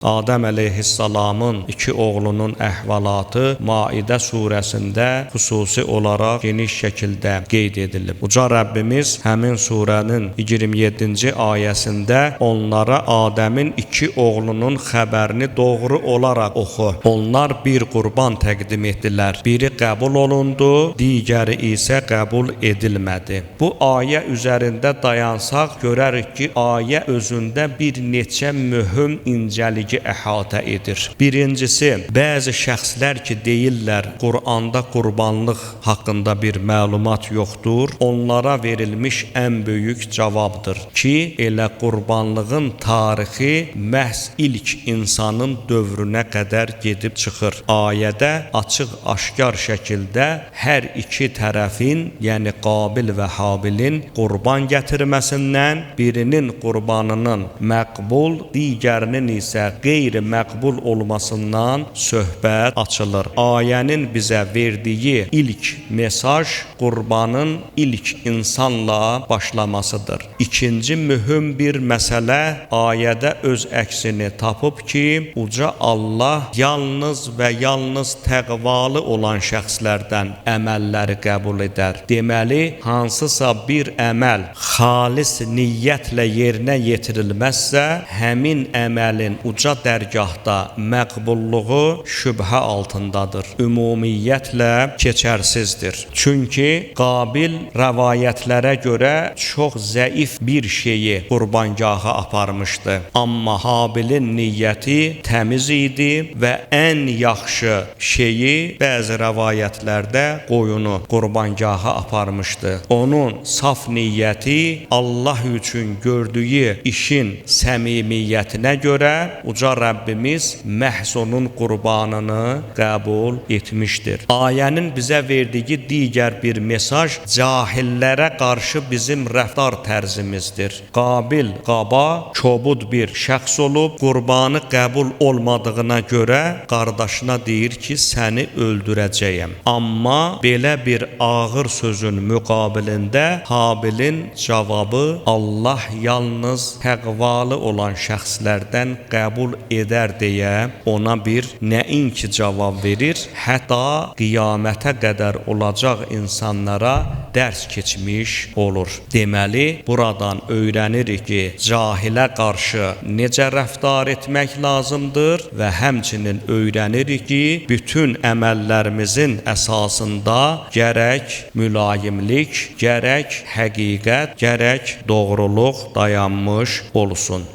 Adəm əleyhissalamın iki oğlunun əhvalatı Maidə surəsində xüsusi olaraq geniş şəkildə qeyd edilib. Uca Rəbbimiz həmin surənin 27-ci ayəsində onlara Adəmin iki oğlunun xəbərini doğru olaraq oxu. Onlar bir qurban təqdim etdilər. Biri qəbul olundu, digəri isə qəbul edilmədi. Bu ayə üzərində dayansaq görərik ki, ayə özündə bir neçə mühüm incəlik əhatə edir. Birincisi, bəzi şəxslər ki deyirlər Quranda qurbanlıq haqqında bir məlumat yoxdur, onlara verilmiş ən böyük cavabdır ki, elə qurbanlığın tarixi məhz ilk insanın dövrünə qədər gedib çıxır. Ayədə açıq-aşkar şəkildə hər iki tərəfin, yəni Qabil və Habilin qurban gətirməsindən birinin qurbanının məqbul, digərinin isə qeyri-məqbul olmasından söhbət açılır. Ayənin bizə verdiyi ilk mesaj qurbanın ilk insanla başlamasıdır. İkinci mühüm bir məsələ ayədə öz əksini tapıb ki, uca Allah yalnız və yalnız təqvalı olan şəxslərdən əməlləri qəbul edər. Deməli, hansısa bir əməl xalis niyyətlə yerinə yetirilməzsə, həmin əməlin uca dərgahda məqbulluğu şübhə altındadır. Ümumiyyətlə keçərsizdir. Çünki Qabil rəvayətlərə görə çox zəif bir şeyi qurbangaha aparmışdı. Amma Habilin niyyəti təmiz idi və ən yaxşı şeyi bəzi rəvayətlərdə qoyunu qurbangaha aparmışdı. Onun saf niyyəti Allah üçün gördüyü işin səmimiyyətinə görə uca Rəbbimiz məhz onun qurbanını qəbul etmişdir. Ayənin bizə verdiyi digər bir mesaj cahillərə qarşı bizim rəftar tərzimizdir. Qabil qaba, kobud bir şəxs olub, qurbanı qəbul olmadığına görə qardaşına deyir ki, səni öldürəcəyəm. Amma belə bir ağır sözün müqabilində Habilin cavabı Allah yalnız təqvalı olan şəxslərdən qəbul edər deyə ona bir nəinki cavab verir, hətta qiyamətə qədər olacaq insanlara dərs keçmiş olur. Deməli, buradan öyrənirik ki, cahilə qarşı necə rəftar etmək lazımdır və həmçinin öyrənirik ki, bütün əməllərimizin əsasında gərək mülayimlik, gərək həqiqət, gərək doğruluq dayanmış olsun.